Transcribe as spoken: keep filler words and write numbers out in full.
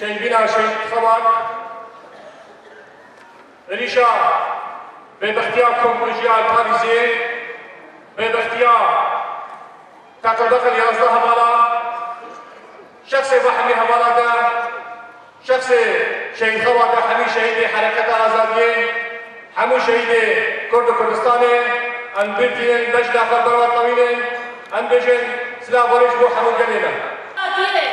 Şehîdbîna Şehîd Xebat, êrîşa bêbextiya Komkujiya Parîzê, bêbextiya teqilbeqil yazdeh hevala, şexsê ve hemî hevala de, şexsê Şehîd Xebat de, hemî şehîdê Hereketa Azadiyê, hemû şehîdê Kurd û Kurdistanê, em bîr tînin, beş daxil berwa tewînin, em bêjin silav û rêz bo hemû gelê me.